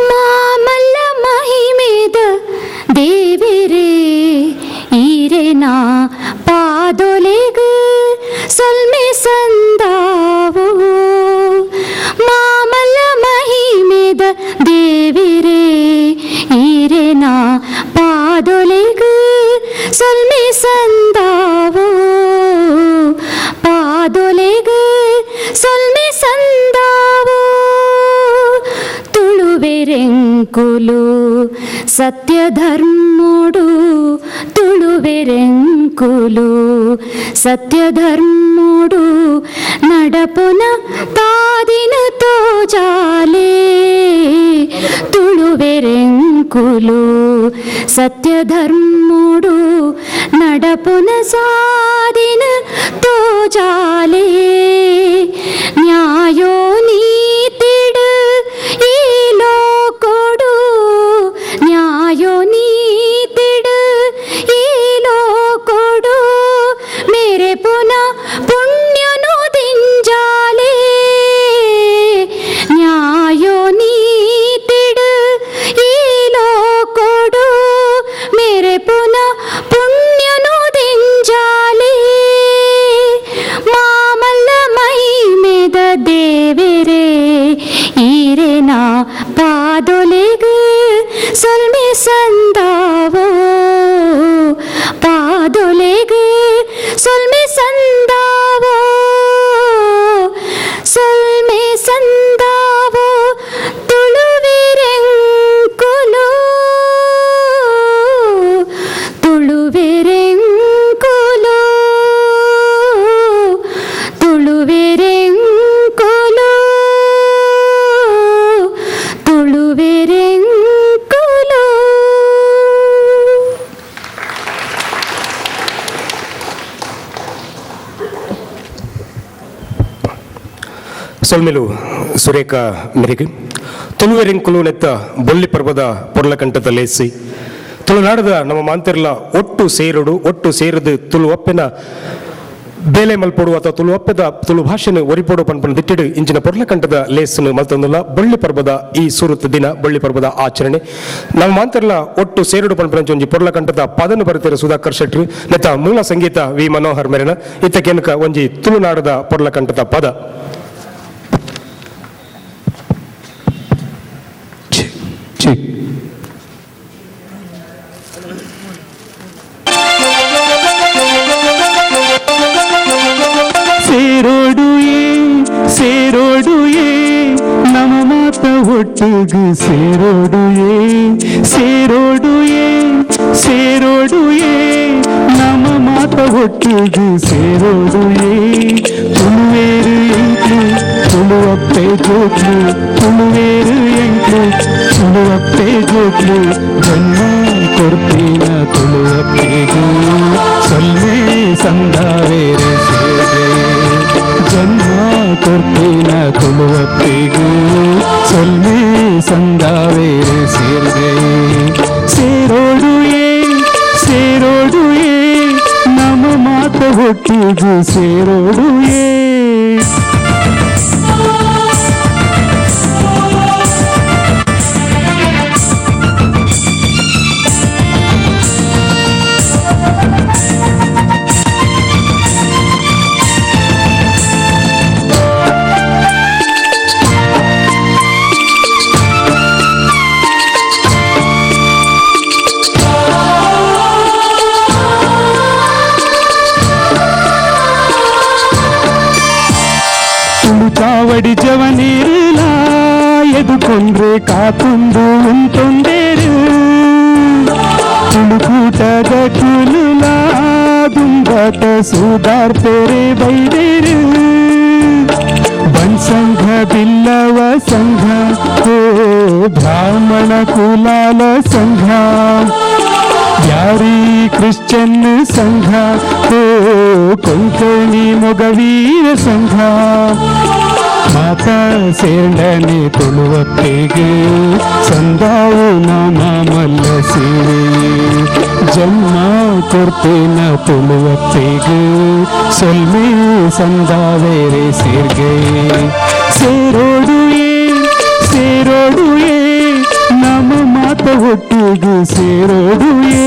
ಮಾಮಲ್ಲ ಮಹಿಮೆದ ದೇವಿರೇ ಈರೆನಾ ಪಾದೊಲೆಗ್ ಸೊಲ್ಮೆ ಸಂದಾವೋ. ಮಾಮಲ್ಲ ಮಹಿಮೆದ ದೇವಿರೇ ಈರೆನಾ ಪಾದೊಲೆಗ್ ಸೊಲ್ಮೆ ಸಂದಾವೋ. ಪಾದೊಲೆಗ್ ಸೊಲ್ಮೆ ಸಂದಾವೋ. ತುಳುವೆರೆಂಕುಲು ಸತ್ಯಧರ್ಮೋಡು, ತುಳುವೆರೆಂಕುಲು ಸತ್ಯಧರ್ಮೋಡು ನಡಪುನ ತಾದಿನ ತೋಜಾಲೆ. ತುಳುವೆರೆಂಕುಲು ಸತ್ಯಧರ್ಮೋಡು ನಡಪುನ ಸಾದಿನ ತೋಜಾಲೆ. ನ್ಯಾಯೋ ನೀತಿಡು ಈ ಲೋಕೊಡು, ನ್ಯಾಯೋ ನೀತಿಡು ಈ ಲೋಕೊಡು ಮೇರೆ ಪುನಃ ಪುಣ್ಯನು ದಿಂಜಾಲೆ. ನ್ಯಾಯೋ ನೀತಿಡು ಈ ಲೋಕೊಡು ಮೇರೆ ಪುನಃ ಪುಣ್ಯನು ದಿಂಜಾಲೆ. ಮಾಮಲ್ಲ ಮಹಿಮೆದ ದೇವರೇ ಈರೆನಾ ಪಾದೊಲೆಗ್ ಸೊಲ್ಮೆ ಸಂದಾವೋ. ಪಾದೊಲೆಗ್ ಸೊಲ್ಮೆ ಸಂದಾವೋ. ಸೊಲ್ಮೆ ಸಂದಾವೋ ತುಳುವೆರೆಂಕುಲು, ತುಳುವೆರೆಂಕುಲು, ತುಳುವೆರೆಂಕುಲು, ತುಳುವೆರೆಂಕುಲು. ಸೊಲ್ಮೆಲು ಸುರೇಖ ಮೆರಿಗೆ. ತುಳುವೆರೆಂಕುಲು ನೆತ್ತ ಬೊಳ್ಳಿ ಪರ್ವದ ಪೊರ್ಲಕಂಠದ ಲೇಸಿ ತುಳುನಾಡದ ನಮ್ಮ ಮಾಂತೆರ್ಲ ಒಟ್ಟು ಸೇರುಡು, ಒಟ್ಟು ಸೇರದು ತುಳು ಒಪ್ಪೆನ ಬೇಲೆ ಮಲ್ಪೊಡು ಅಥವಾ ತುಳು ಒಪ್ಪೆದ ತುಳು ಭಾಷೆನ ಒರಿಪೊಡು ಪನ್ಪನ ದಿಟ್ಟಿಡು ಇಂಚಿನ ಪೊರ್ಲಕಂಠದ ಲೇಸನ್ನು ಮಲ್ತೊಂದುಲ್ಲ. ಬೊಳ್ಳಿ ಪರ್ಬದ ಈ ಸುರುತ ದಿನ ಬೊಳ್ಳಿ ಪರ್ಬದ ಆಚರಣೆ ನಮ್ಮ ಮಾಂತೆರ್ಲ ಒಟ್ಟು ಸೇರುಡು ಪನ್ಪನ ಒಂಜಿ ಪೊರ್ಲಕಂಠದ ಪದನು ಬರೆತಿರ ಸುಧಾಕರ್ ಶೆಟ್ರು. ನೆತ್ತ ಮೂಲ ಸಂಗೀತ ವಿ ಮನೋಹರ್ ಮೆರೆನ. ಇತ್ತ ಕೆನಕ ಒಂಜಿ ತುಳುನಾಡದ ಪೊರ್ಲಕಂಠದ ಪದ. ಸೇರೋಡುಯೇ ಸೇರೋಡುಯೇ ನಮ್ಮ ಮಾತ ಒಟ್ಟುಗು ಸೇರೋಡುಯೇ. ಸೇರೋಡುಯೇ ಸೇರೋಡುಯೇ ನಮ್ಮ ಮಾತ ಒಟ್ಟುಗು ಸೇರೋಡುಯೇ. ತುಳುವೇರು ಎಂಕ್ಲು ತುಳುವಪ್ಪೆ ಜೋಕ್ಲು, ತುಳುವೇರು ಎಂಕ್ಲು ತುಳುವಪ್ಪೆ ಜೋಕ್ಲು. ಜನ್ಮ ಕೊರ್ಪಿನ ತುಳುವಪ್ಪೆಗೂ ಸೊಲ್ಮೆ ಸಂದಾವೇರೆ ಸೇರೆ. ಜನ್ಮ ಕೊರ್ಪಿನ ತುಳುವಪ್ಪೆಗೂ ಸೊಲ್ಮೆ ಸಂದಾವೇರೆ ಸೇರ್ದೆ. ಸೇರೋಡುಯೇ ಸೇರೋಡುಯೇ ನಮ್ಮ ಮಾತ ಒಟ್ಟಿಗೂ ಸೇರೋಡುಯೇ. ಚಾವಡಿ ಜವನೀರುಲ ಎದುಕೊಂಡ್ರೆ ಕಾತುಂದು ಉಂಟೊಂದೇರು. ತುಳುಕೂಟದ ಕುಲುಲ ದುಂಬಾಟ ಸುಧಾರ್ ಪೇರೆ ಬೈದೇರು. ಬನ್ ಸಂಘ ಬಿಲ್ಲವ ಸಂಘ ಓ ಬ್ರಾಹ್ಮಣ ಕುಲಾಲ ಸಂಘ, ಯಾರಿ ಕ್ರಿಶ್ಚಿಯನ್ ಸಂಘ ಓ ಕೊಂಕಣಿ ಮೊಗವೀರ ಸಂಘ. ಮಾತ ಸೇರ್ಂಡನೆ ತುಳುವಪ್ಪೆಗ್ ಸಂದಾವು ನಮ ಮಲ್ಲ ಸೇವೆ ಜನ್ಮ ಕೊರ್ಪಿನ ತುಳುವಪ್ಪೆಗ್ ಸೊಲ್ಮೆ ಸಂದಾವೇರೆ ಸೇರ್ಗೆ ಸೇರೋಡುಯೇ ಸೇರೋಡುಯೇ ನಮ್ಮ ಮಾತ ಒಟ್ಟಿಗೆ ಸೇರೋಡುಯೇ.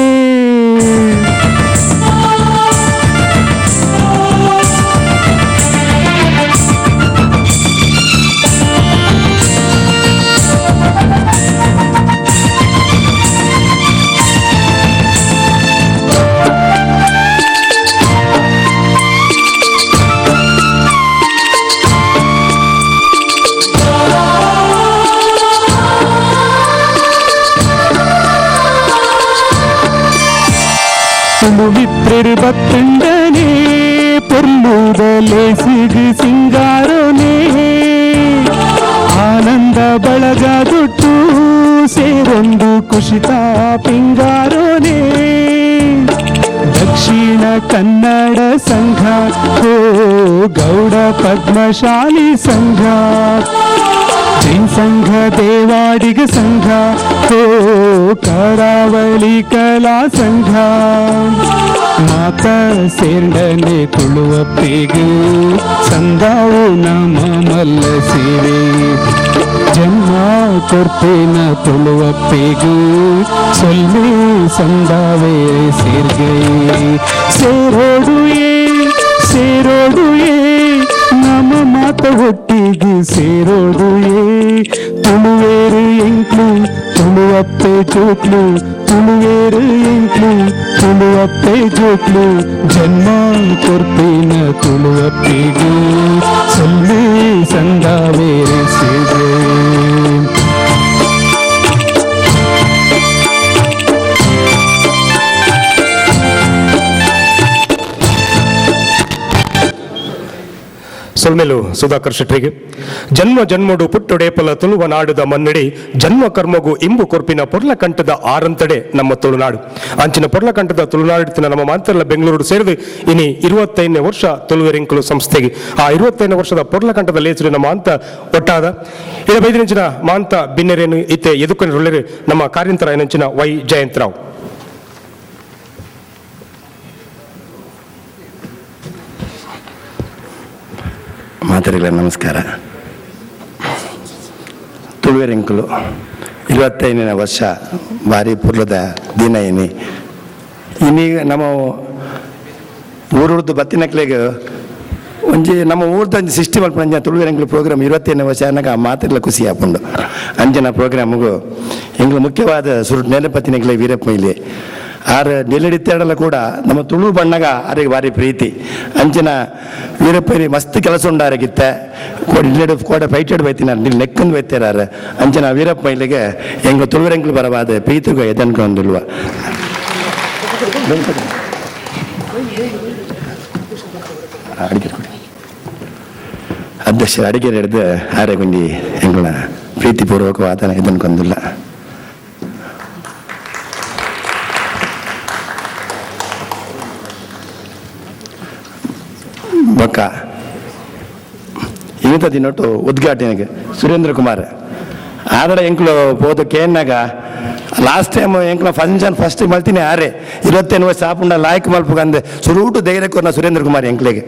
ತುಳುವಿತ್ರಿರು ಬತ್ತಂಡನೆ ಪೊರ್ಲುದಲೆ ಸಿಗು ಸಿಂಗಾರೋನೆ ಆನಂದ ಬಳಗದೊಟ್ಟು ಸೇರೊಂದು ಕುಶಿತ ಪಿಂಗಾರೋನೆ ದಕ್ಷಿಣ ಕನ್ನಡ ಸಂಘ ಓ ಗೌಡ ಪದ್ಮಶಾಲಿ ಸಂಘ ಜೈನ್ ಸಂಘ ದೇವಾಡಿಗ ಸಂಘ ಓ ಕರಾವಳಿ ಕಲಾ ಸಂಘ ಮಾತ ಸೇರ್ಂಡನೆ ತುಳುವಪ್ಪೆಗ್ ಸಂದಾವು ನಮ ಮಲ್ಲ ಸೇವೆ ಜನ್ಮ ಕೊರ್ಪಿನ ತುಳುವಪ್ಪೆಗ್ ಸೊಲ್ಮೆ ಸಂದಾವೇ ಸೇರ್ಗೆ ಸೇರೋಡುಯೇ ಸೇರೋಡುಯೇ ನಮ್ಮ ಮಾತ ಒಟ್ಟಿಗೆ ಸೇರೋಡುಯೇ ತುಳುವೇರು ಎಂಕ್ಲು ತುಳುವಪ್ಪೆ ಜೋಕ್ಲು ತುಳುವೇರು ಎಂಕ್ಲು ತುಳುವಪ್ಪೆ ಜೋಕ್ಲು ಜನ್ಮ ಕೊರ್ಪಿನ ತುಳುವಪ್ಪೆಗ್ ಸೊಲ್ಮೆ ಸಂದಾವೇರೆ ಸೇವೆ. ಸೊಲ್ಮೆಲು ಸುಧಾಕರ್ ಶೆಟ್ರಿಗೆ ಜನ್ಮ ಜನ್ಮಡು ಪುಟ್ಟೊಡೇಪಲ ತುಳುವ ನಾಡುದ ಮನ್ನಡಿ ಜನ್ಮ ಕರ್ಮಗು ಇಂಬು ಕೊರ್ಪಿನ ಪೊರ್ಲಕಂಠದ ಆರಂತಡೆ ನಮ್ಮ ತುಳುನಾಡು ಅಂಚಿನ ಪೊರ್ಲಕಂಠದ ತುಳುನಾಡಿನ ನಮ್ಮ ಮಾಂತರ್ಲ ಬೆಂಗಳೂರು ಸೇರಿದು ಇನಿ 25ನೇ ವರ್ಷ ತುಳುವೆರಿಂಕಲು ಸಂಸ್ಥೆಗೆ ಆ 25ನೇ ವರ್ಷದ ಪೊರ್ಲಕಂಠದ ಲೇಸರು ನಮ್ಮ ಅಂತ ಒಟ್ಟಾದ ಇಡ ಬೈದಿನಂಚಿನ ಮಾಂತ ಬಿನ್ನೆರೇನು ಇತ್ತೆ ಎದುಕೊಂಡಿರುಳ್ಳರು ನಮ್ಮ ಕಾರ್ಯಂತರ ಏನಂಚಿನ ವೈ ಜಯಂತರಾವ್. ಮಾತರಿಗಳ ನಮಸ್ಕಾರ. ತುಳುವೆರಿಂಕಲು 25ನೇ ವರ್ಷ ಭಾರಿ ಪುರ್ಲದ ದಿನ ಇನಿ ಇನಿ ನಮ್ಮ ಊರುಡ್ದು ಬತ್ತಿನಕ್ಲೆಗ್ ಒಂಜಿ ನಮ್ಮ ಊರ್ದ ಒಂಜಿ ಸಿಸ್ಟಮ್ ಅಲ್ಪ ಅಂಜ ತುಳುವೆರಿಂಕಲು ಪ್ರೋಗ್ರಾಮ್ 25ನೇ ವರ್ಷ ಅನ್ನಗ ಮಾತೆಲ್ಲ ಖುಷಿ ಆಪುಂಡು. ಅಂಜನ ಪ್ರೋಗ್ರಾಮ್ಗು ಎಂಗ್ಲ ಮುಖ್ಯವಾದ ಸುರು ನೆನಪತ್ತಿನಕ್ಲೆ ವೀರಪ್ಪ ಮೊಯ್ಲಿ ಆರ್ ನೆಲ್ಲಡಿತ್ತೇಡಲ್ಲ ಕೂಡ ನಮ್ಮ ತುಳು ಬಣ್ಣಗ ಆರಿಗೆ ಭಾರಿ ಪ್ರೀತಿ. ಅಂಚಿನ ವೀರಪ್ಪ ಮಸ್ತ್ ಕೆಲಸ ಉಂಡಾರಗಿತ್ತ ಕೋಡೆ ಕೋಡೆ ಫೈಟೆಡ್ ಬೈತಿನ ನೆಕ್ಕಂದು ಬೈತಾರ. ಅಂಚಿನ ವೀರಪ್ಪ ಮೊಯ್ಲಿಗೆ ಎಂಗ್ಲ ತುಳುವೆರಿಂಕಲು ಬರವಾದ ಪ್ರೀತಿಗೂ ಎದನ್ಕೊಂಡಿಲ್ವ. ಅಡಿಗೆ ಕೊಡಿ ಅಧ್ಯಕ್ಷರ ಅಡಿಗೆ ಹಿಡಿದು ಆರೆ ಗುಂಡಿ ಎಂಗಳ ಪ್ರೀತಿಪೂರ್ವಕವಾದ ಇದನ್ಕೊಂದಿಲ್ಲ. ಬೊಕ್ಕ ಇಂಥ ದಿನೊಟ್ಟು ಉದ್ಘಾಟನೆಗೆ ಸುರೇಂದ್ರ ಕುಮಾರ್ ಆದಡ ಎಂಕ್ಲು ಪೋದು ಕೇನ್ನಾಗ ಲಾಸ್ಟ್ ಟೈಮ್ ಎಂಕ್ಲ ಫಂಕ್ಷನ್ ಫಸ್ಟ್ ಮಲ್ತೀನಿ ಆರೆ 25 ವರ್ಷ ಆಪುಂಡ ಲಾಯ್ಕ್ ಮಲ್ಪುಗಂದೆ ಸುರೂಟು ಧೈರ್ಯ ಕೊರ್ನ ಸುರೇಂದ್ರ ಕುಮಾರ್ ಎಂಕ್ಲೆಗೆ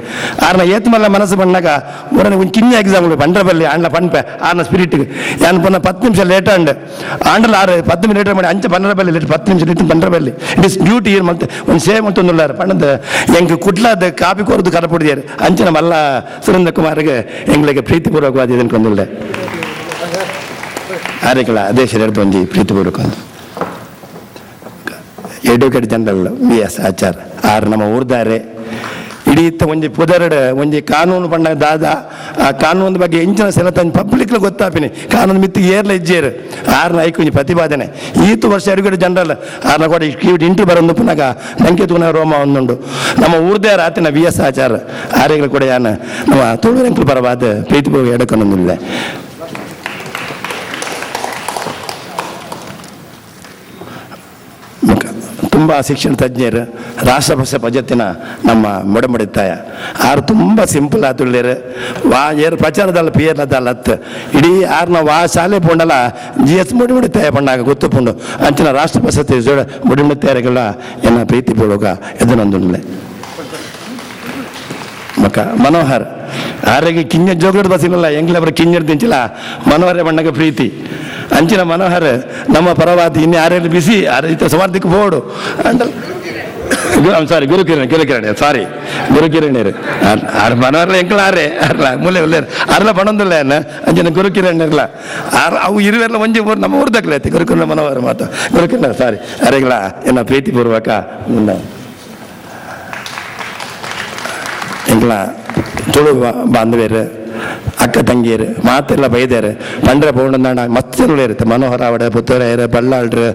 ಆರ್ನ ಏತ್ ಮಲ್ಲ ಮನಸ್ಸು ಬಂದಾಗ ಮೊರನೆ ಒಂದು ಕಿನ್ನಿ ಎಕ್ಸಾಂಪಲ್ ಬಂಡ್ರಬಲ್ಲಿ ಆಂಡ್ಲ ಪನ್ಪೆ ಆರ್ನ ಸ್ಪಿರಿಟ್ಗೆ ಯಾನ್ ಪನ್ನ 10 ನಿಮಿಷ ಲೇಟ್ ಅಂಡ್ ಆಂಡಲ ಆರು 10 ನಿಮಿಷ ಲೇಟ್ ಮಾಡಿ ಅಂಚೆ ಬಂಡ್ರಬಲ್ಲಿ ಲೇಟ್ 10 ನಿಮಿಷ ಲೇಟ್ ಬಂಡ್ರಬಲ್ಲಿ it is duty ಏನು ಮಲ್ತೆ ಒಂದು ಸೇವೆ ಮಲ್ತೊಂದುಲ್ಲಾರ ಪಣ್ಣದ ಎಂಕ್ ಕುಟ್ಲಾದ ಕಾಪಿ ಕೊರದು ಕರಪುಡಿಯಾರು ಅಂಚೆ ನಮ್ಮಲ್ಲ ಸುರೇಂದ್ರ ಕುಮಾರ್ಗೆ ಎಂಗ್ಲಿಗೆ ಪ್ರೀತಿಪೂರ್ವಕವಾದ ಅನ್ಕೊಂದುಲ್ಲೆ ಆರೆಗಳ ಅದೇ ಶರೀರದ ಒಂಜಿ ಪ್ರೀತಿಪೂರ್ವಕ ಒಂದು advocate general V S Achar ಆರ್ ನಮ್ಮ ಊರ್ದಾರೆ ಇಡೀ ಒಂಜಿ ಪುದರಡ್ ಒಂಜಿ ಕಾನೂನು ಬಣ್ಣ ದಾದ ಆ ಕಾನೂನು ಬಗ್ಗೆ ಎಂಚಿನ ಸೆಲತ ಪಬ್ಲಿಕ್ಲ ಗೊತ್ತಾಪಿನಿ ಕಾನೂನು ಮಿತ್ತು ಏರ್ಲ ಇಜ್ಜೇರು ಆರ್ನ ಐಕ್ ಒಂಜಿ ಪ್ರತಿಪಾದನೆ ಈತು ವರ್ಷ ಅಡ್ವೊಕೇಟ್ ಜನರಲ್ ಆರ್ನ ಕೂಡ ಇಂಟು ಬರೊಂದು ಪುನಗ ನಂಗೆ ತೂನ ರೋಮ ಒಂದುಂಡು ನಮ್ಮ ಊರ್ದೇ ಆತಿನ ವಿ ಎಸ್ ಆಚಾರ್ ಆರೆಗಳು ಕೂಡ ಯಾನ ನಮ್ಮ ತುಳುವೆಂಕುಲು ಪರವಾದ ಪ್ರೀತಿಪೂರ್ವಕ ಎಡಕೊಂದಿಲ್ಲ. ತುಂಬ ಶಿಕ್ಷಣ ತಜ್ಞರು, ರಾಷ್ಟ್ರಭಾಷೆ ಪದ್ಧತಿನ ನಮ್ಮ ಮೊಡಮಡಿತಾಯ. ಆರು ತುಂಬ ಸಿಂಪಲ್ ಆತುಳ್ಳೇರು. ವಾ ಏರು ಪ್ರಚಾರದಲ್ಲ ಪಿಯರ್ಲದಲ್ಲ ಅತ್ತು ಇಡೀ ಆರ್ನ ವಾ ಶಾಲೆ ಪೋಂಡಲ ಜಿ ಎಸ್ ಮುಡಿಮುಡಿತಾಯ ಪಂಡಾಗ ಗೊತ್ತುಪುಂಡು. ಅಂಚಿನ ರಾಷ್ಟ್ರಪ್ರಶಸ್ತಿ ಮುಡಿಮುಡಿತಾಯಗಳ ಎನ್ನ ಪ್ರೀತಿ ಪೂರ್ವಕ ಎದುನೊಂದುಂಡ್ಲೆ. ಮಕ್ಕ ಮನೋಹರ್ ಆರೋಗ್ಯ ಕಿಂಜ ಜೋಗದ ಬಸ್ಸಿನಲ್ಲ ಎಂಗ್ಲವರ ಕಿಂಜರ್ ತಿಂಚಿಲ್ಲ ಮನೋಹರ ಬಣ್ಣಗ ಪ್ರೀತಿ. ಅಂಚಿನ ಮನೋಹರ್ ನಮ್ಮ ಪರವಾದಿ ಇನ್ನು ಯಾರ್ಯಾರು ಬಿಸಿ ಆರ ಸುಮಾರು ದಿಕ್ಕು ಬೋರ್ಡು ಅಂತ. ಸಾರಿ ಗುರುಕಿರಣ್, ಗುರುಕಿರಣ್ ಸಾರಿ ಗುರುಕಿರಣ್ ಆರ್ ಮನೋಹರ್ಲ ಎಂಕಲ ಆರೆ ಅರ್ಲ ಮೂಲೆ ಉಲ್ಲೇರು ಅರ್ಲ ಪಣೊಂದುಲ್ಲ ಏನ ಅಂಚಿನ ಗುರುಕಿರಣ್ ಇರ್ಲ ಆರ್ ಅವು ಇರುವೆಲ್ಲ ಒಂಜಿ ಊರು ನಮ್ಮ ಊರ್ದಕ್ಲೆ ಐತಿ ಗುರುಕಿರಣ ಮನೋಹರ್ ಮಾತು ಗುರುಕಿರಣ ಸಾರಿ ಅರೆಗಳ ಎನ್ನ ಪ್ರೀತಿಪೂರ್ವಕ ಮುನ್ನ ಎಂಕಲ ತುಳು ಬಾಂಧವ್ಯರು ಅಕ್ಕ ತಂಗಿಯರು ಮಾತೆಲ್ಲ ಬೈದಾರೆ ಪಂಡ್ರೆ ಪೌಂಡಂದಾಣ ಮಸ್ತ್ ಇರುತ್ತೆ ಮನೋಹರ ಅವಡೆ ಪುತ್ತೂರಾಯರು ಬಳ್ಳಾಳ್ರು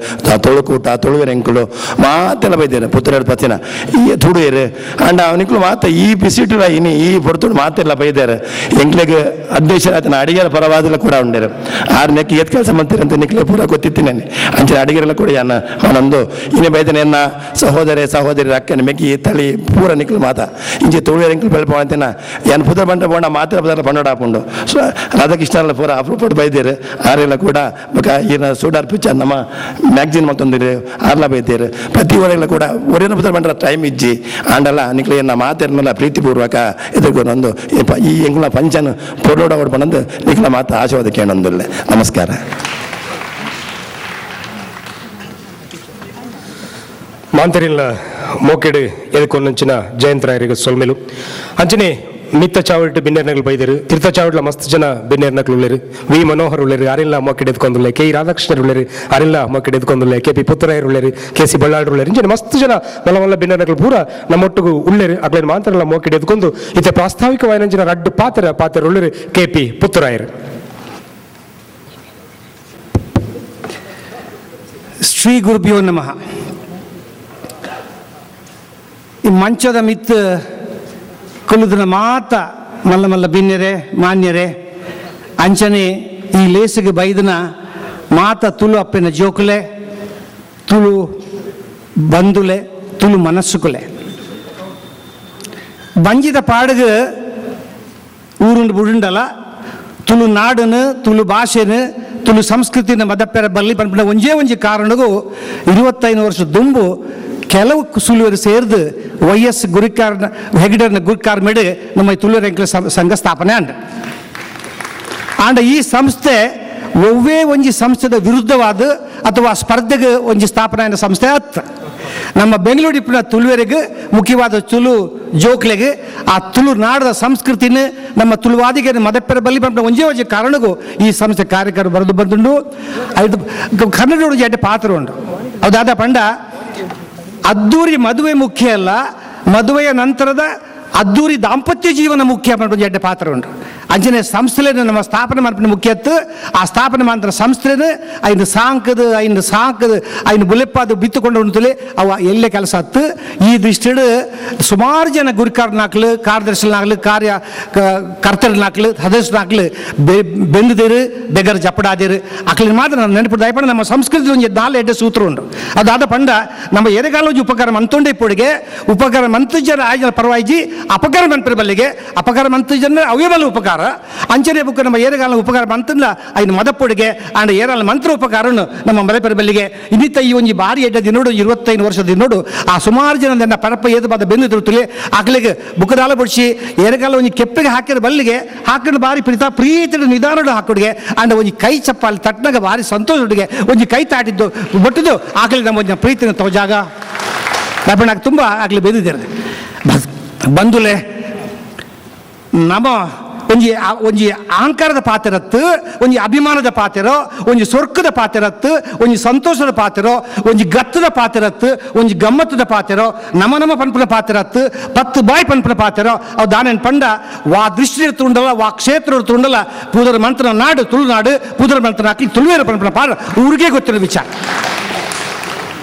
ತುಳುಕೂಟ ತುಳುವೆರ್ ಎಂಕುಲು ಮಾತೆಲ್ಲ ಬೈದಾರೆ ಪುತ್ತೂರ ಪತ್ತಿನ ಈ ತುಡುಯರು ಅಂಡ ಅವನಿಕ್ಲು ಮಾತ ಈ ಬಿಸಿಟುಲ ಇನಿ ಈ ಪೊರ್ತುಡು ಮಾತೆಲ್ಲ ಬೈದಾರೆ ಎಂಕ್ಲೆಗ್ ಅಧ್ಯಕ್ಷರಾತನ ಅಡಿಗೆರ ಪರವಾದಲ ಕೂಡ ಉಂಡೇರು ಆರು ನೆಕ್ ಏತ್ ಕೆಲಸ ಮಾಡ್ತೀರಂತ ನಿಕ್ಲೆ ಪೂರ ಗೊತ್ತಿತ್ತಿ ನಾನು ಅಂಚಿನ ಅಡಿಗೆರೆಲ್ಲ ಕೂಡ ಯಾನ ಮನೊಂದು ಇನಿ ಬೈದನೆ ಎನ್ನ ಸಹೋದರ ಸಹೋದರಿ ಅಕ್ಕನ ಮೆಕ್ಕಿ ತಳಿ ಪೂರ ನಿಕ್ಲು ಮಾತ ಇಂಚೆ ತುಳುವೆರ್ ಎಂಕ್ಲು ಬೆಳಪ ಅಂತೇನ ಏನ್ ಪುದ್ರ ಬಂಡ ಬೋಂಡ ಮಾತ್ರ ಬದಲ ಪಂಡೋಡ ಹಾಕೊಂಡು ಸೊ ರಾಧಾಕೃಷ್ಣಲ್ಲ ಪೂರ ಅಪ್ರೂಪಟ್ಟು ಬೈದೇರು ಆರೆಲ್ಲ ಕೂಡ ಬೊಕ ಈನ ಸೂಡಾರ್ ಪಿಕ್ಚರ್ ನಮ್ಮ ಮ್ಯಾಗ್ಝಿನ್ ಮತ್ತೊಂದಿರು ಆರ್ಲ ಬೈದೇರು ಪ್ರತಿ ಊರೆಲ್ಲ ಕೂಡ ಒರೇನ ಪುತ್ರ ಬಂಡ್ರ ಟೈಮ್ ಇಜ್ಜಿ ಆಂಡಲ್ಲ ನಿಕ್ಲೆ ಎನ್ನ ಮಾತೆರ್ನಲ್ಲ ಪ್ರೀತಿಪೂರ್ವಕ ಎದುರ್ಕೊಂಡು ಈ ಎಂಗುಲ ಪಂಚನ ಪೊರ್ಲೋಡ ಬಂದು ನಿಕ್ಲ ಮಾತ ಆಶೀರ್ವಾದ ಕೇಳೊಂದುಲ್ಲೆ. ನಮಸ್ಕಾರ. ಮಾಂತರಿಲ್ಲ ಮೋಕೆಡು ಎದಕ್ಕೊಂದಂಚಿನ ಜಯಂತರಾಯರಿಗೆ ಸೊಲ್ಮೆಲು. ಅಂಚನೆ ಮಿತ್ತ ಚಾವಲ್ಟ್ ಬಿನ್ನೇರ್ನಗಳು ಬೈದರು ತಿರ್ತ ಚಾವಡ್ಲ ಮಸ್ತ್ ಜನ ಬಿನ್ನೇರ್ನಗಳು ಉಳ್ಳೇರು ವಿ ಮನೋಹರ್ ಉಳ್ಳೇರು ಅರಿಲ್ಲ ಮೊಕ್ಕೆಡ್ ಎದ್ಕೊಂದುಲ್ಲೆ ಕೆ ಇ ರಾಧಾಕೃಷ್ಣರ್ ಉಳ್ಳೇರು ಅರಿಲ್ಲ ಮೊಕ್ಕೆಡ್ ಎದ್ಕೊಂದುಲ್ಲೆ K P ಪುತ್ತರಾಯರ್ ಉಳ್ಳೇರು K C Ballal ಉಳ್ಳೇರು ಇಂಚಿನ ಮಸ್ತ್ ಜನ ಮಲ್ಲ ಮಲ್ಲ ಬಿನ್ನೇರ್ನಗಳು ಪೂರ ನಮ್ಮೊಟ್ಟಿಗೂ ಉಳ್ಳೇರು ಅಗ್ಲೇನು ಮಾಂತರೆಲ್ಲ ಮೊಕ್ಕೆಡ್ ಎದ್ಕೊಂಡು ಇತ್ತೆ ಪ್ರಾಸ್ತಾವಿಕವಾಯಿನಂಚಿನ ರಡ್ಡು ಪಾತ್ರ ಪಾತ್ರ ಉಳ್ಳೇರು ಕೆ ಪಿ ಪುತ್ತರಾಯರ್. ಶ್ರೀ ಗುರುಭ್ಯೋ ನಮಃ. ಈ ಮಂಚದ ಮಿತ್ ಕುಲುದಿನ ಮಾತ ಮಲ್ಲ ಮಲ್ಲ ಬಿನ್ನೆರೆ ಮಾನ್ಯರೆ ಅಂಚನೆ ಈ ಲೇಸಿಗೆ ಬೈದನ ಮಾತ ತುಳು ಅಪ್ಪಿನ ಜೋಕುಲೆ ತುಳು ಬಂದುಲೆ ತುಳು ಮನಸ್ಸುಕುಲೆ ಬಂಜಿದ ಪಾಡುಗು ಊರುಂಡು ಬುಡುಂಡಲ ತುಳು ನಾಡನು ತುಳು ಭಾಷೆನು ತುಳು ಸಂಸ್ಕೃತಿನ ಮದಪ್ಪೆರ ಬಲ್ಲಿ ಪನ್ಪಿನ ಒಂಜೇ ಒಂಜಿ ಕಾರಣಗೂ 25 ವರ್ಷ ದುಂಬು ಕೆಲವು ಸುಳುವರು ಸೇರ್ದು ವೈ ಎಸ್ ಗುರುಕಾರ್ನ ಹೆಗ್ಡರ್ನ ಗುರುಕಾರ್ ಮೇಡು ನಮ್ಮ ತುಳುವರ ಎಂಕ್ಲ ಸಂಘ ಸ್ಥಾಪನೆ ಆಂಡ. ಆಂಡ ಈ ಸಂಸ್ಥೆ ಒವ್ವೇ ಒಂಜಿ ಸಂಸ್ಥೆದ ವಿರುದ್ಧವಾದ ಅಥವಾ ಸ್ಪರ್ಧೆಗೆ ಒಂಜಿ ಸ್ಥಾಪನೆ ಆದ ಸಂಸ್ಥೆ ಅತ್ತ. ನಮ್ಮ ಬೆಂಗಳೂರು ಇಪ್ಪನ ತುಳುವರಿಗೆ ಮುಖ್ಯವಾದ ತುಳು ಜೋಕ್ಲೆಗೆ ಆ ತುಳು ನಾಡದ ಸಂಸ್ಕೃತಿನ ನಮ್ಮ ತುಳುವಾದಿಗೆ ಮದಪ್ಪೆರ ಬಲ್ಲಿ ಪಂಪಿನ ಒಂಜೇ ಒಂಜಿ ಕಾರಣಗೂ ಈ ಸಂಸ್ಥೆ ಕಾರ್ಯಕರ್ತರು ಬರೆದು ಬಂದುಂಡು. ಅದು ಕನ್ನಡ ಜಡ್ಡೆ ಪಾತ್ರ ಉಂಟು. ಅದಾದ ಪಂಡ ಅದ್ದೂರಿ ಮದುವೆ ಮುಖ್ಯ ಅಲ್ಲ, ಮದುವೆಯ ನಂತರದ ಅದ್ದೂರಿ ದಾಂಪತ್ಯ ಜೀವನ ಮುಖ್ಯ ಪಂಡ ಜಡ್ಡೆ ಪಾತ್ರ ಉಂಟು. ಅಂಚನೆ ಸಂಸ್ಥೆನ ನಮ್ಮ ಸ್ಥಾಪನೆ ಮಾಡ್ಪಿನ ಮುಖ್ಯತ್ತು ಆ ಸ್ಥಾಪನೆ ಮಾಡ್ತಾರೆ ಸಂಸ್ಥೆನ ಐನು ಸಾಂಕದು ಐನು ಸಾಂಕದು ಐನು ಬುಲೆಪ್ಪಾದು ಬಿತ್ತುಕೊಂಡು ಉಂಟುಲೆ ಅವ ಎಲ್ಲೇ ಕೆಲಸ ಹತ್ತು. ಈ ದೃಷ್ಟಿಡು ಸುಮಾರು ಜನ ಗುರುಕಾರನಾಕ್ಲು ಕಾರ್ಯದರ್ಶಿನಾಗ್ಲು ಕಾರ್ಯ ಕರ್ತರನಾಕ್ಲು ಸದಸ್ಯನಾಕ್ಲು ಬೆಂದಿರು ಬೆಗರ್ ಜಪ್ಪಡಾದಿರು ಅಕ್ಲಿನ ಮಾತ್ರ ನಾನು ನೆನಪು ದಯಪಡ ನಮ್ಮ ಸಂಸ್ಕೃತಿ ಒಂಜಿ ನಾಲ್ ಎಡ್ಡೆ ಸೂತ್ರ ಉಂಟು. ಅದಾದ ಪಂಡ ನಮ್ಮ ಎರೆಗಾಲ ಒಂಜಿ ಉಪಕಾರ ಮಂತೊಂಡೆ ಇಪ್ಪೊಡಿಗೆ ಉಪಕಾರ ಮಂತು ಜನ ಆಯ್ಜನ ಪರವಾಯಿಜಿ ಅಪಕಾರ ಮನ್ಪಿರ ಬಲ್ಲಿಗೆ ಅಪಕಾರ ಮಂತು ಜನ ಅವೇ ಬಲ್ಲ ಉಪಕಾರ ಅಂಚನೆ ಬುಕ್ಕ ನಮ್ಮ ಏರೆಗಾಲ ಉಪಕಾರ ಮಂತಂದ ಐನು ಮದಪ್ಪೊಡಿಗೆ ಆಂಡ ಏರಾಲ ಮಂತ್ರ ಉಪಕಾರನು ನಮ್ಮ ಮದಪೆರ ಬಲ್ಲಿಗೆ ಇನ್ನಿತ ಈ ಒಂಜಿ ಬಾರಿ ಎಡ್ಡೆ ದಿನೋಡು 25 ವರ್ಷದ ದಿನೋಡು ಆ ಸುಮಾರು ಜನ ನನ್ನ ಪರಪ್ಪ ಏದು ಬಾದ ಬೆನ್ನು ತಿರುತ್ತಲೆ ಆಕಲಿಗೆ ಬುಕ್ಕದಾಲ ಬಡಿಸಿ ಏರೆಗಾಲ ಒಂಜಿ ಕೆಪ್ಪಿಗೆ ಹಾಕಿದ ಬಲ್ಲಿಗೆ ಹಾಕಿದ ಬಾರಿ ಪ್ರೀತ ಪ್ರೀತಿಯ ನಿಧಾನಡು ಹಾಕೊಡಿಗೆ ಆಂಡ ಒಂಜಿ ಕೈ ಚಪ್ಪಾಲಿ ತಟ್ಟನಾಗ ಬಾರಿ ಸಂತೋಷ ಹುಡುಗೆ ಒಂಜಿ ಕೈ ತಾಟಿದ್ದು ಬಟ್ಟಿದ್ದು ಆಕಲಿ ನಮ್ಮ ಒಂಜಿ ಪ್ರೀತಿನ ತೋಜಾಗ ದಪ್ಪಣಾಗ ತುಂಬ ಆಗಲಿ ಬೆಂದಿದ್ದಾರೆ ಬಂದುಲೆ ನಮ್ಮ ಒಂಜಿ ಒಂಜಿ ಅಹಂಕಾರದ ಪಾತ್ರತ್ತು ಒಂಜಿ ಅಭಿಮಾನದ ಪಾತ್ರ ಒಂಜಿ ಸೊರ್ಕದ ಪಾತ್ರತ್ತು ಒಂಜಿ ಸಂತೋಷದ ಪಾತ್ರ ಒಂಜಿ ಗತ್ತದ ಪಾತ್ರತ್ತು ಒಂಜಿ ಗಮ್ಮತ್ತದ ಪಾತ್ರ ನಮ ನಮ ಪನ್ಪುನ ಪಾತ್ರತ್ತು ಪತ್ತು ಬಾಯ್ ಪನ್ಪುನ ಪಾತ್ರ ಅವು ದಾನೇನು ಪಂಡ ವಾ ದೃಷ್ಟಿ ತುಂಡಲ್ಲ ವಾ ಕ್ಷೇತ್ರ ತುಂಡಲ್ಲ ಪೂದರ ಮಂತ್ರನ ನಾಡು ತುಳುನಾಡು ಪೂದರ ಮಂತ್ರನ ಹಾಕಿ ತುಳುವೇರ ಪನ್ಪುನ ಪಾಡ ಊರಿಗೆ ಗೊತ್ತಿರೋ ವಿಚಾರ.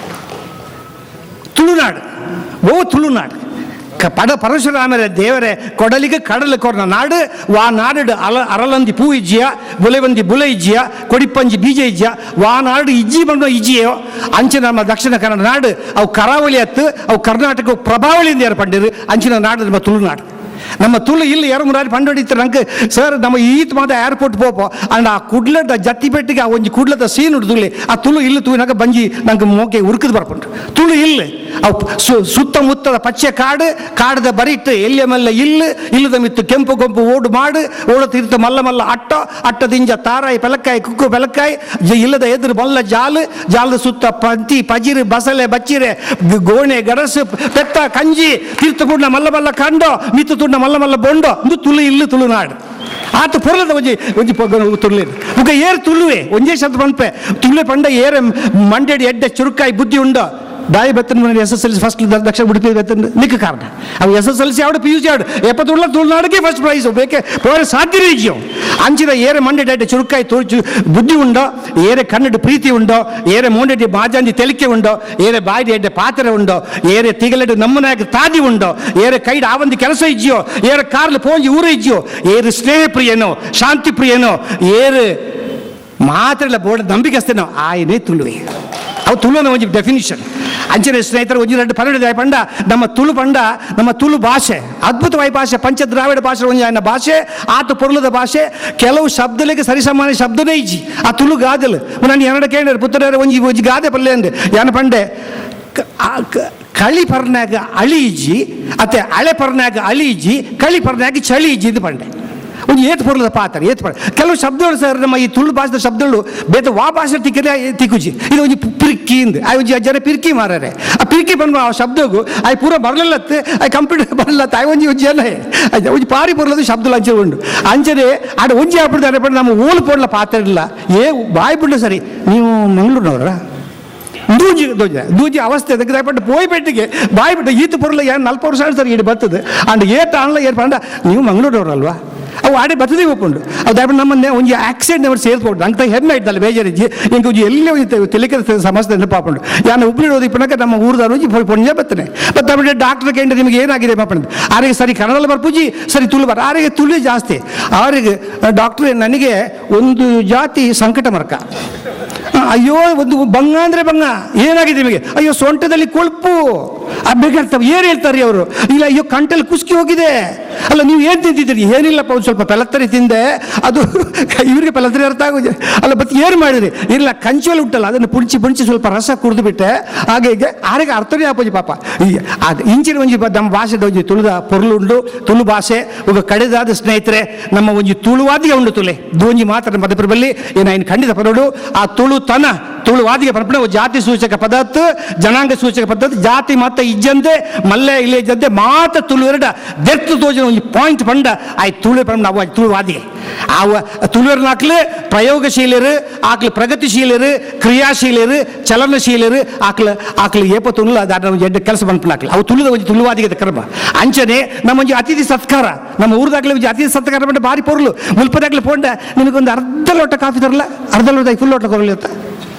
ತುಳುನಾಡು ಓ ತುಳುನಾಡು ಪಡ ಪರಶುರಾಮರ ದೇವರೇ ಕೊಡಲಿಗೆ ಕಡಲು ಕೊರ್ನ ನಾಡು ವಾ ನಾಡು ಅಲ ಅರಲಂದಿ ಪೂ ಇಜ್ಜಿಯ ಬುಲೆವಂದಿ ಬುಲೆ ಇಜ್ಜಿಯ ಕೊಡಿಪಂಜಿ ಬೀಜ ಇಜ್ಜಿಯ ವಾ ನಾಡು ಇಜ್ಜಿ ಬಂದ ಇಜ್ಜಿಯೋ ಅಂಚಿನ ನಮ್ಮ ದಕ್ಷಿಣ ಕನ್ನಡ ನಾಡು ಅವು ಕರಾವಳಿ ಅತ್ತು ಅವು ಕರ್ನಾಟಕ ಪ್ರಭಾವಳಿಯಿಂದ ಯಾರು ಪಂಡಿರು ಅಂಚಿನ ನಾಡು ನಮ್ಮ ತುಳುನಾಡು. ನಮ್ಮ ತುಳು ಇಲ್ಲಿ ಯಾರು ಮುರಾರಿ ಪಂಡು ಹೊಡಿತಾರೆ ನಂಗೆ ಸರ್ ನಮ್ಮ ಈತ್ ಮಾತ ಏರ್ಪೋರ್ಟ್ ಪೋಪೋ ಅಂಡ್ ಆ ಕುಡ್ಲದ ಜತ್ತಿಪೆಟ್ಟಿಗೆ ಆ ಒಂಜಿ ಕುಡ್ಲದ ಸೀನ್ ಉಡ್ದುಲಿ ಆ ತುಳು ಇಲ್ಲಿ ತೂವಿನಾಗ ಬಂಜಿ ನಂಗೆ ಮೋಕೆ ಉರುಕದ್ ಬರ್ಪುಂಡು ತುಳು ಇಲ್ಲಿ ಅವು ಸುತ್ತಮುತ್ತದ ಪಚ್ಚೆ ಕಾಡು ಕಾಡದ ಬರಿಟ್ಟು ಎಲ್ಲಿಯ ಮಲ್ಲ ಇಲ್ಲು ಇಲ್ಲದ ಮಿತ್ತು ಕೆಂಪು ಕೆಂಪು ಓಡು ಮಾಡು ಓಡ ತೀರ್ಥ ಮಲ್ಲ ಮಲ್ಲ ಅಟ್ಟ ಅಟ್ಟದಿಂಜ ತಾರಾಯಿ ಪೆಲಕ್ಕಾಯಿ ಕುಕ್ಕು ಪೆಲಕ್ಕಾಯಿ ಇಲ್ಲದ ಎದುರು ಮಲ್ಲ ಜಾಲು ಜಾಲದ ಸುತ್ತ ಪಂತಿ ಪಜಿರು ಬಸಳೆ ಬಚ್ಚಿರೆ ಗೋಣೆ ಗಡಸು ಪೆತ್ತ ಕಂಜಿ ತೀರ್ಥ ಪೂರ್ಣ ಮಲ್ಲ ಮಲ್ಲ ಕಂಡೋ ಮಿತ್ತು ತುಂಡ ಮಲ್ಲ ಮಲ್ಲ ಬೊಂಡೋ ಇದು ತುಳು ಇಲ್ಲು ತುಳುನಾಡು. ಆತ ಪೊರ್ಲದ ಒಂಜಿ ಒಂಜಿ ತುಳ್ಳಿ ಬುಕ್ಕ ಏರು ತುಳುವೆ ಒಂಜೇ ಶಬ್ದ ಪನ್ಪೆ ತುಳುವೆ ಪಂಡ ಏರೆ ಮಂಡೆಡಿ ಎಡ್ಡೆ ಚುರುಕಾಯಿ ಬುದ್ಧಿ ಉಂಡೋ ದಾಯಿ ಬೆತ್ತನ S S L C first Dakshina Udupi ಬೆತ್ತನ ನಿಕ್ಕ ಕಾರಣ ಅವು S S L C ಆಡು P U C ಆಡು ಎಪ್ಪತ್ತುಳ್ಳ ತುಳುನಾಡಿಗೆ ಫಸ್ಟ್ ಪ್ರೈಸ್ ಬೇಕೆ ಪೋರೆ ಸಾಧ್ಯ ಇಜ್ಜಿಯೋ ಅಂಚಿನ ಏರೆ ಮಂಡೆ ಎಡ್ಡೆ ಚುರುಕಾಯಿ ತುಳು ಬುದ್ಧಿ ಉಂಡೋ ಏರೆ ಕನ್ನಡ ಪ್ರೀತಿ ಉಂಡೋ ಏರೆ ಮೋಂಡೆಡಿ ಮಾಜಾಂಜಿ ತೆಲಿಕೆ ಉಂಡೋ ಏರೆ ಬಾಯಿಡಿ ಎಡ್ಡೆ ಪಾತ್ರೆ ಉಂಡೋ ಏರೆ ತಿಗಲೆಡು ನಮ್ಮನಾಯಕ ತಾದಿ ಉಂಡೋ ಏರೆ ಕೈಡ್ ಆವಂದಿ ಕೆಲಸ ಇಜ್ಜಿಯೋ ಏರೆ ಕಾರ್ಲು ಪೋಂಜಿ ಊರು ಇಜ್ಜಿಯೋ ಏರು ಸ್ನೇಹ ಪ್ರಿಯನೋ ಶಾಂತಿ ಪ್ರಿಯನೋ ಏರು ಮಾತ್ರೆಲ್ಲ ಬೋರ್ಡ್ ನಂಬಿಕಸ್ತೇನೋ ಆಯನೇ ತುಳುವೆ ಅವು ತುಳುವನ ಒಂಜಿ ಡೆಫಿನಿಷನ್. ಅಂಚನೆ ಸ್ನೇಹಿತರು ಒಂಜಿ ಎರಡು ಪನ್ನೊಂದು ಪಂಡ ನಮ್ಮ ತುಳು ಪಂಡ ನಮ್ಮ ತುಳು ಭಾಷೆ ಅದ್ಭುತವಾದ ಭಾಷೆ ಪಂಚ ದ್ರಾವಿಡ ಭಾಷೆ ಒಂಜಿ ಆಯನ ಭಾಷೆ ಆತ ಪೊರ್ಲದ ಭಾಷೆ ಕೆಲವು ಶಬ್ದಲಿಗೆ ಸರಿಸಮಾನ ಶಬ್ದನೇ ಇಜ್ಜಿ ಆ ತುಳು ಗಾದೆಲು ನಾನು ಎರಡು ಕೇಳಿದ್ರೆ ಪುತ್ರರ ಒಂಜಿ ಒಂಜಿ ಗಾದೆ ಪಲ್ಲೆ ಅಂದೆ ಯಾನ ಪಂಡೆ ಕಳಿ ಪರ್ನಾಗ ಅಳಿ ಇಜ್ಜಿ ಅತ್ತೆ ಅಳೆ ಪರ್ನಾಗ ಅಳಿ ಇಜ್ಜಿ ಕಳಿ ಪರ್ನಾಗ ಚಳಿ ಇಜ್ಜಿ ಇದು ಪಂಡೆ ಒಂದು ಏತ್ ಪೊರ್ಲದ ಪಾತ್ರ ಏತ್ ಪಡ ಕೆಲವು ಶಬ್ದಗಳು ಸರ್ ನಮ್ಮ ಈ ತುಳು ಭಾಷೆದ ಶಬ್ದಗಳು ಬೇತ ವಾ ಭಾಷೆ ತಿಕ್ಕರೆ ತಿಕ್ಕುಜಿ ಇದು ಒಂಜಿ ಪಿರ್ಕಿ ಇಂದು ಆ ಒಂಜಿ ಜನ ಪಿರ್ಕಿ ಮಾರಾರೆ ಆ ಪಿರ್ಕಿ ಬಂದು ಆ ಶಬ್ದಗೂ ಆಯ್ ಪೂರ ಬರಲಿಲ್ಲತ್ತೆ ಆಯ್ ಕಂಪ್ಯೂಟರ್ ಬರಲತ್ತ ಆಯ್ ಒಂಜಿ ಒಂಜಿ ಜನ ಒಂಜಿ ಪಾರಿ ಪೊರ್ಲದ ಶಬ್ದ ಅಂಚೆ ಉಂಡು ಅಂಚನೆ ಆಡ ಒಂಜಿ ಆಗ್ಬಿಡ್ತಾರೆ ಪಂಡ ನಮ್ಮ ಓಲು ಪೊರ್ಲ ಪಾತ್ರ ಇಲ್ಲ ಏ ಬಾಯ್ ಬಿಡ್ಲ ಸರಿ ನೀವು ಮಂಗಳೂರಿನವರ ದೂಜಿ ದೂಜಿ ದೂಜಿ ಅವಸ್ಥೆ ಅದಕ್ಕೆ ದಯಪಟ್ಟು ಪೋಯ್ಪೆಟ್ಟಿಗೆ ಬಾಯ್ ಬಿಟ್ಟು ಈತ ಪೊರ್ಲ ಏನು ನಲ್ಪ ವರ್ಷ ಸರ್ ಇಡಿ ಬರ್ತದೆ ಅಂಡ್ ಏತ ಆನ್ಲ ಏರ್ ಪಂಡ ನೀವು ಮಂಗಳೂರಿನವರಲ್ವಾ ಅವು ಆಡೆ ಬರ್ತದೆ ಒಪ್ಪುಂಡು ಅದು ದಯಪಟ್ಟು ನಮ್ಮನ್ನೇ ಒಂಜಿ ಆಕ್ಸಿಡೆಂಟ್ ಅವರು ಸೇರ್ಕೊಂಡು ಅಂತ ಹೆಮ್ಮೆ ಇದ್ದಲ್ಲ ಬೇಜಾರಿಜ್ಜಿ ಇಂಕ ಒಂಜಿ ಎಲ್ಲೇ ಒಂಜಿ ತಿಳಿಕದ ಸಮಸ್ಯೆ ನೆನಪಾಪುಂಡು ಯಾನು ಹುಬ್ಳಿ ಓದಿಪ್ಪನಕ ನಮ್ಮ ಊರ್ದಾರು ಒಂಜಿ ಪೊಂಜೆ ಬರ್ತನೆ ಮತ್ತು ತಮಿಳು ಡಾಕ್ಟರ್ ಕೇಂದ್ರ ನಿಮಗೆ ಏನಾಗಿದೆ ಪಾಪಣ್ಣ ಆರಿಗೆ ಸರಿ ಕನ್ನಡದಲ್ಲಿ ಬರ್ಪುಜಿ ಸರಿ ತುಳು ಬರ ಆರಿಗೆ ತುಳು ಜಾಸ್ತಿ ಅವರಿಗೆ ಡಾಕ್ಟ್ರ್ ನನಗೆ ಒಂದು ಜಾತಿ ಸಂಕಟ ಮರ್ಕ ಅಯ್ಯೋ ಒಂದು ಬಂಗ ಅಂದರೆ ಬಂಗ ಏನಾಗಿದೆ ನಿಮಗೆ ಅಯ್ಯೋ ಸೊಂಟದಲ್ಲಿ ಕೊಳುಪು ಬೇಕಾಗ್ತವೆ ಏನು ಹೇಳ್ತಾರೆ ಅವರು ಇಲ್ಲ ಅಯ್ಯೋ ಕಂಟಲ್ಲಿ ಕುಸ್ಕಿ ಹೋಗಿದೆ ಅಲ್ಲ ನೀವು ಏನು ತಿಂತಿದ್ದೀರಿ ಏನಿಲ್ಲಪ್ಪ ಒಂದು ಸ್ವಲ್ಪ ಪೆಲತ್ತರಿ ತಿಂದೆ ಅದು ಇವರಿಗೆ ಪೆಲತ್ತರಿ ಅರ್ಥ ಆಗೋದು ಅಲ್ಲ ಮತ್ತೆ ಏನು ಮಾಡಿದ್ರಿ ಇಲ್ಲ ಕಂಚಲ್ಲಿ ಉಂಟಲ್ಲ ಅದನ್ನು ಪುಂಚಿ ಪುಂಚಿ ಸ್ವಲ್ಪ ರಸ ಕುಡಿದು ಬಿಟ್ಟೆ ಹಾಗೆ ಹೀಗೆ ಆರಿಗೆ ಅರ್ಥನೇ ಆಪೋಜಿ ಪಾಪ ಅದು ಇಂಚಿನ ಒಂಜಿ ನಮ್ಮ ಭಾಷೆದ ಒಂಜಿ ತುಳುದ ಪೊರ್ಲುಂಡು ತುಳು ಭಾಷೆ ಒಬ್ಬ ಕಡೆದಾದ ಸ್ನೇಹಿತರೆ ನಮ್ಮ ಒಂಜಿ ತುಳುವಾದಿಗೆ ಉಂಡು ತುಲೆ ದೋಂಜಿ ಮಾತ್ರ ಮಧ್ಯಪ್ರಬಲ್ಲಿ ಏನು ಖಂಡಿತ ಪರೋಡು ಆ ತುಳು ತನ ತುಳುವಾದಿಗೆ ಪರಪಣ ಜಾತಿ ಸೂಚಕ ಪದಾರ್ಥ ಜನಾಂಗ ಸೂಚಕ ಪದ್ಧತಿ ಜಾತಿ ಮತ ಇಜ್ಜಂತೆ ಮಲ್ಲೆ ಇಲ್ಲ ಇಜ್ಜಂತೆ ಮಾತ ತುಳು ಎರಡ ದೆರ್ತು ತೋಜನ ಒಂಜಿ ಪಾಯಿಂಟ್ ಪಂಡ ಆಯ್ ತುಳು ಪಂಡ ನಾವು ತುಳುವಾದಿಗೆ ಆವ ತುಳುವರ್ನಾಕ್ಲು ಪ್ರಯೋಗಶೀಲರು ಆಕ್ಲು ಪ್ರಗತಿಶೀಲರು ಕ್ರಿಯಾಶೀಲರು ಚಲನಶೀಲರು ಆಕ್ಲು ಆಕ್ಲು ಏಪ ತುಳು ಅದು ಎಡ್ಡ ಕೆಲಸ ಬಂದ್ಪುಣಾಕ್ಲು ಅವು ತುಳುದ ಒಂಜಿ ತುಳುವಾದಿಗೆ ಕ್ರಮ ಅಂಚನೆ ನಮ್ಮ ಒಂಜಿ ಅತಿಥಿ ಸತ್ಕಾರ ನಮ್ಮ ಊರ್ದಾಗ್ಲಿ ಒಂಜಿ ಅತಿಥಿ ಸತ್ಕಾರ ಬಂಡ ಭಾರಿ ಪೊರ್ಲು ಮುಲ್ಪದಾಗ್ಲಿ ಪೋಂಡ ನಿಮಗೊಂದು ಅರ್ಧ ಲೋಟ ಕಾಫಿ ತರಲ್ಲ ಅರ್ಧ ಲೋಟ ಫುಲ್ ಲೋಟ ಕೊರಲಿ ಅಂತ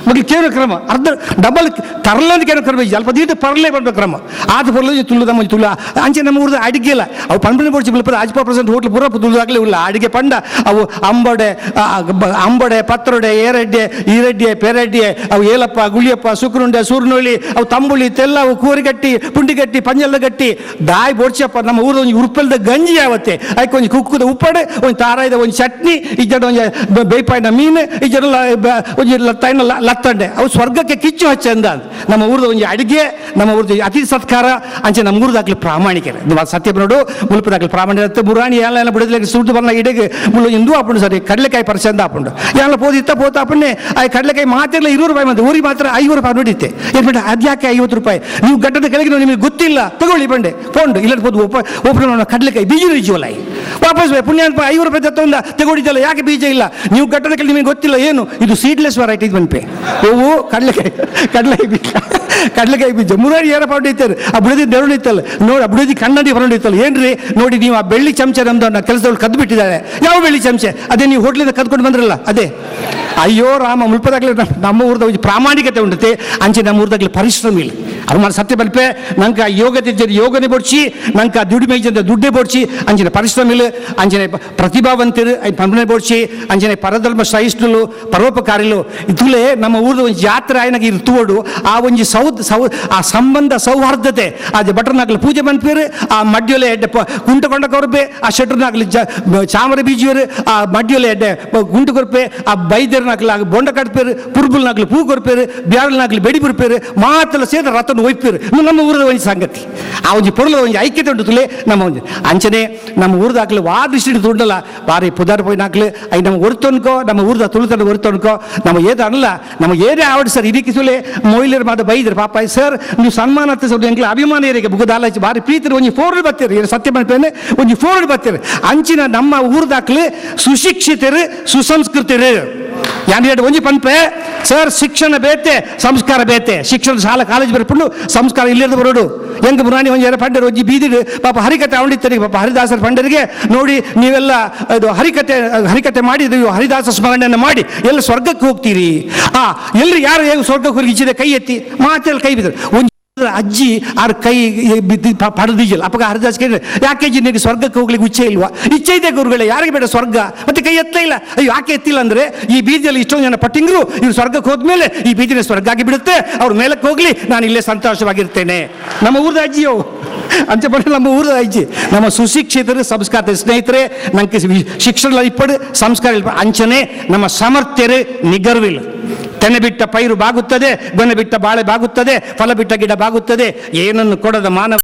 ಮೊದಲು ಕೇಳೋ ಕ್ರಮ ಅರ್ಧ ಡಬಲ್ ತರಲಂತ ಕೇಳೋ ಕ್ರಮ ಅಲ್ಪ ದೀಟ ಪರ್ಲೆ ಬಂದ ಕ್ರಮ ಆತ ಪೊರ್ಲು ತುಳು ನಮ್ಮ ತುಳು ಅಂಚೆ ನಮ್ಮ ಊರ್ದ ಅಡಿಗೆ ಇಲ್ಲ ಅವು ಪಂಪನೆ ಪೊಡ್ಚಿ ಮುಲ್ಪ ಅಜ್ಪ ಪರ್ಸೆಂಟ್ ಹೋಟ್ಲ್ ಪೂರ ತುಳುದಾಗಲೇ ಇಲ್ಲ ಅಡಿಗೆ ಪಂಡ ಅವು ಅಂಬಡೆ ಅಂಬಡೆ ಪತ್ರೊಡೆ ಏರಡ್ಡೆ ಈರಡ್ಡೆ ಪೆರಡ್ಡೆ ಅವು ಏಲಪ್ಪ ಗುಳಿಯಪ್ಪ ಸುಕ್ರುಂಡೆ ಸೂರ್ನೊಳ್ಳಿ ಅವು ತಂಬುಳಿ ತೆಲ್ಲ ಅವು ಕೂರಿಗಟ್ಟಿ ಪುಂಡಿಗಟ್ಟಿ ಪಂಜಲ್ದ ಗಟ್ಟಿ ದಾಯಿ ಬೋಡ್ಚಪ್ಪ ನಮ್ಮ ಊರದ ಒಂಜಿ ಉರುಪಲ್ದ ಗಂಜಿ ಯಾವತ್ತೆ ಅದಕ್ಕೆ ಒಂಜಿ ಕುಕ್ಕುದ ಉಪ್ಪಡೆ ಒಂದು ತಾರಾಯ್ದ ಒಂದು ಚಟ್ನಿ ಈ ಜಡ ಒಂಜಿ ಬೇಯ್ಪಾಯಿನ ಮೀನು ಈ ಜಡ ಒಂಜಿ ಲತ್ತಾಯಿನ ಲತ್ತಂಡೆ ಅವು ಸ್ವರ್ಗಕ್ಕೆ ಕಿಚ್ಚು ಹಚ್ಚಂದ ನಮ್ಮ ಊರದ ಒಂಜಿ ಅಡಿಗೆ ನಮ್ಮ ಊರದ ಅತಿಥಿ ಸತ್ಕಾರ ಅಂಚೆ ನಮ್ಮ ಊರದಾಗ್ಲಿ ಪ್ರಾಮಾಣಿಕರು ಸತ್ಯ ನೋಡು ಮುಲ್ಪದಾಗ್ಲಿ ಪ್ರಾಮಾಣಿಕ ಮುರಾಣಿ ಎಲ್ಲ ಎಲ್ಲ ಬಿಡದಕ್ಕೆ ಸುಟ್ಟು ಬಲ್ಲ ಇಡಗೆ ಮುಳ್ಳು ಇಂದು ಆಪುಂಡು ಸರಿ ಕಡಲೆಕಾಯಿ ಪರಿಚಯ ಆಪುಂಡು ಎಲ್ಲ ಪೋದಿತ್ತ ಪೋತ ಆಪಣ್ಣೆ ಆ ಕಡಲೆಕಾಯಿ ಮಾತಿರಲ್ಲ 20 ರೂಪಾಯಿ ಬಂದು ಊರಿಗೆ ಮಾತ್ರ 50 ರೂಪಾಯಿ ನೋಡಿತ್ತೆ ಏನು ಬೇಡ ಅದು ಯಾಕೆ 50 ರೂಪಾಯಿ ನೀವು ಗಡ್ಡದ ಕೆಳಗೆ ನಿಮಗೆ ಗೊತ್ತಿಲ್ಲ ತಗೊಳ್ಳಿ ಬಂಡೆ ಫೋಂಡು ಇಲ್ಲ ಹೋದ್ ಓಪನ್ ಕಡಲೆಕಾಯಿ ಬೀಜ ಇಜ್ಜುವಲ್ಲ ವಾಪಸ್ ಪುಣ್ಯ 50 ರೂಪಾಯಿ ತಗೊಂಡ ತಗೊಂಡಿದ್ದಲ್ಲ ಯಾಕೆ ಬೀಜ ಇಲ್ಲ ನೀವು ಗಡ್ಡದ ಕೆಳಗೆ ನಿಮಗೆ ಗೊತ್ತಿಲ್ಲ ಏನು ಇದು ಸೀಡ್ಲೆಸ್ ವೆರೈಟಿ ಇದು ಬಂಪೆ ಹೂವು ಕಡಲೆಕಾಯಿ ಕಡಲೆಕಾಯಿ ಬೀಜ ಕಡಲೆಕಾಯಿ ಬೀಜ ಮುರಾರಿ ಯಾರ ಪಾಂಡು ಇತ್ತಾರೆ ಆ ಬುಡದಿ ನೆರಳು ಇತ್ತಲ್ಲ ನೋಡಿ ಆ ಬುಡದಿ ಕನ್ನಡಿ ಹೊರಡು ಇತ್ತಲ್ಲ ಏನ್ರಿ ನೋಡಿ ನೀವು ಆ ಬೆಳ್ಳಿ ಚಮಚ ನಮ್ದು ಕೆಲಸದವ್ರು ಕದ್ದು ಬಿಟ್ಟಿದ್ದಾರೆ. ಯಾವ ಬೆಳ್ಳಿ ಚಮಚೆ? ಅದೇ ನೀವು ಹೋಟ್ಲಿಂದ ಕದ್ಕೊಂಡು ಬಂದ್ರಲ್ಲ ಅದೇ. ಅಯ್ಯೋ ರಾಮ, ಮುಲ್ಪದಾಗಲಿ ನಮ್ಮ ಊರ್ದ ಒಂಜಿ ಪ್ರಾಮಾಣಿಕತೆ ಉಂಟತೆ, ಅಂಚೆ ನಮ್ಮ ಊರ್ದಾಗಲಿ ಪರಿಶ್ರಮ ಇಲ್ಲ. ಅದು ಮಾತ್ರ ಸತ್ಯ ಬಲ್ಪೆ. ನಂಗೆ ಆ ಯೋಗತೆ ಯೋಗನೆ ಬೊಡ್ಚಿ, ನಂಗೆ ಆ ದುಡಿಮೆ ಇಜ್ಜಂದೆ ದುಡ್ಡೇ ಬೊಡ್ಚಿ. ಅಂಚಿನ ಪರಿಶ್ರಮ ಇಲ್ಲ, ಅಂಚನೆ ಪ್ರತಿಭಾವಂತರು I ಪಂಪನೆ ಬೊಡ್ಚಿ, ಅಂಚನೆ ಪರಧರ್ಮ ಸಹಿಷ್ಣುಲು, ಪರೋಪಕಾರಿಲು. ಇತುಲೆ ನಮ್ಮ ಊರ್ದ ಒಂಜಿ ಜಾತ್ರೆ ಆಯ್ನಾಗ ಇರು ತೂವಡು, ಆ ಒಂಜಿ ಸೌ ಸೌ ಆ ಸಂಬಂಧ ಸೌಹಾರ್ದತೆ. ಆ ಭಟ್ರನಾಗ್ಲಿ ಪೂಜೆ ಮನ್ಪೇರು, ಆ ಮಡ್ಯೊಲೆ ಎಡ್ಡೆ ಕುಂಟ ಕೊಂಡ ಕೊರ್ಪೆ, ಆ ಶೆಟ್ರನಾಗ್ಲಿ ಚಾಮರ ಬೀಜಿಯವರು, ಆ ಮಡ್ಯೊಲೆ ಎಡ್ಡೆ ಗುಂಟು ಕೊರ್ಪೆ, ಆ ಬೈದರ್ನಾಗ್ಲಿ ಆ ಬೊಂಡ ಕಟ್ಪೇರು, ಪುರ್ಬುಲ್ನಾಗ್ಲಿ ಪೂ ಕೊರ್ಪೇರು, ಬ್ಯಾರಲ್ನಾಗ್ಲಿ ಬೆಡಿ ಬುರ್ಪೇರು, ಮಾತೆಲ್ಲ ಸೇರಿ ರಥನ ಒಯ್ಪೇರು. ಇದು ನಮ್ಮ ಊರದ ಒಂಜಿ ಸಂಗತಿ. ಆ ಒಂಜಿ ಪೊರ್ಲದ ಒಂಜಿ ಐಕ್ಯತೆ ಉಂಟು ತುಲೆ ನಮ್ಮ ಒಂಜಿ. ಅಂಚನೆ ನಮ್ಮ ಊರ್ದಾಕ್ಲು ವಾ ದೃಷ್ಟಿ ತುಂಡಲ್ಲ ಬಾರಿ ಪುದಾರ್ ಪೋಯಿನಾಕ್ಲು. I ನಮ್ಮ ಒರ್ತೊನ್ಕೋ, ನಮ್ಮ ಊರ್ದ ತುಳುತನ ಒರ್ತೊನ್ಕೋ, ನಮ್ಮ ಏದ ಅಲ್ಲ, ನಮ್ಮ ಏನೇ ಆವಡ್ ಸರ್. ಇದಕ್ಕೆ ಸುಲೆ ಮೊಯ್ಲರ್ ಮಾತ ಬೈದ್ರು ಪಾಪ. ಸರ್, ನೀವು ಸನ್ಮಾನ ಸರ್, ಎಂಕ್ಲ ಅಭಿಮಾನ ಏರಿಗೆ ಬುಗದಾಲ ಬಾರಿ ಪ್ರೀತಿ. ಒಂಜಿ ಫೋರ್ಡ್ ಬತ್ತೀರಿ, ಏನು ಸತ್ಯ ಮನ್ಪೇನೆ, ಒಂಜಿ ಫೋರ್ಡ್ ಬತ್ತೀರಿ. ಅಂಚಿನ ನಮ್ಮ ಊರ್ದಾಕ್ಲು ಸುಶಿಕ್ಷಿತರು, ಸುಸಂಸ್ಕೃತರು. ಯಾನ್ ಎರಡು ಒಂಜಿ ಪನ್ಪೆ ಸರ್, ಶಿಕ್ಷಣ ಬೇತೆ, ಸಂಸ್ಕಾರ ಬೇತೆ. ಶಿಕ್ಷಣ ಶಾಲಾ ಕಾಲೇಜ್ ಬರ್ಪುಂಡು, ಸಂಸ್ಕಾರ ಇಲ್ಲಿರ್ದು ಬರೋಡು. ಹೆಂಗ್ ಮುರಾಣಿ ಒಂಜಿ ಯಾರ ಪಂಡರು ಒಂಜಿ ಬೀದಿಡು ಪಾಪ ಹರಿಕತೆ ಅವಣಿತ್ತರಿಗೆ ಪಾಪ ಹರಿದಾಸರ ಪಂಡರಿಗೆ ನೋಡಿ, ನೀವೆಲ್ಲ ಇದು ಹರಿಕತೆ ಹರಿಕತೆ ಮಾಡಿ, ಇದು ಹರಿದಾಸ ಸ್ಮರಣೆಯನ್ನು ಮಾಡಿ ಎಲ್ಲ ಸ್ವರ್ಗಕ್ಕೆ ಹೋಗ್ತೀರಿ. ಆ ಎಲ್ರು ಯಾರು ಹೇಗೆ ಸ್ವರ್ಗಕ್ಕೆ ಹೋಗಿ ಇಚ್ಚಿದೆ ಕೈ ಎತ್ತಿ ಮಾತೆಲ್ಲ ಕೈ ಬಿದ್ದರು. ಒಂಜಿ ಅಜ್ಜಿ ಆರ್ ಕೈ ಬಿದ್ದು ಪಡೆದಿಲ್ಲ. ಅಪ್ಪಗ ಹರಿದಾಸ್ ಕೇಳಿದ್ರೆ, ಯಾಕೆ ಅಜ್ಜಿ ನಿನಗೆ ಸ್ವರ್ಗಕ್ಕೆ ಹೋಗ್ಲಿಕ್ಕೆ ಇಚ್ಛೆ ಇಲ್ವಾ? ಇಚ್ಛೆ ಇದೆ ಗುರುಗಳೇ, ಯಾರಿಗೆ ಬೇಡ ಸ್ವರ್ಗ? ಮತ್ತೆ ಕೈ ಎತ್ತಲೇ ಇಲ್ಲ. ಅಯ್ಯೋ, ಯಾಕೆ ಎತ್ತಿಲ್ಲ ಅಂದ್ರೆ, ಈ ಬೀದಿಯಲ್ಲಿ ಇಷ್ಟೊಂದು ಜನ ಪಟ್ಟಿಂಗರು, ಇವ್ರು ಸ್ವರ್ಗಕ್ಕೆ ಹೋದ್ಮೇಲೆ ಈ ಬೀದಿನ ಸ್ವರ್ಗ ಆಗಿ ಬಿಡುತ್ತೆ. ಅವ್ರ ಮೇಲಕ್ಕೆ ಹೋಗ್ಲಿ, ನಾನು ಇಲ್ಲೇ ಸಂತೋಷವಾಗಿರ್ತೇನೆ. ನಮ್ಮ ಊರದ ಅಜ್ಜಿಯೋ ಅಂಚೆ ಬರೀ ನಮ್ಮ ಊರದ ಅಜ್ಜಿ. ನಮ್ಮ ಸುಶಿಕ್ಷಿತರು, ಸಂಸ್ಕಾರ. ಸ್ನೇಹಿತರೆ, ನಂಗೆ ಶಿಕ್ಷಣ ಇಪ್ಪಡು, ಸಂಸ್ಕಾರ ಇಲ್ಪ. ಅಂಚನೆ ನಮ್ಮ ಸಮರ್ಥ್ಯರು ನಿಗರ್ವಿಲ್ಲ. ತೆನೆ ಬಿಟ್ಟ ಪೈರು ಬಾಗುತ್ತದೆ, ಗೊನೆ ಬಿಟ್ಟ ಬಾಳೆ ಬಾಗುತ್ತದೆ, ಫಲ ಬಿಟ್ಟ ಗಿಡ ಬಾಗುತ್ತದೆ, ಏನನ್ನು ಕೊಡದ ಮಾನವ.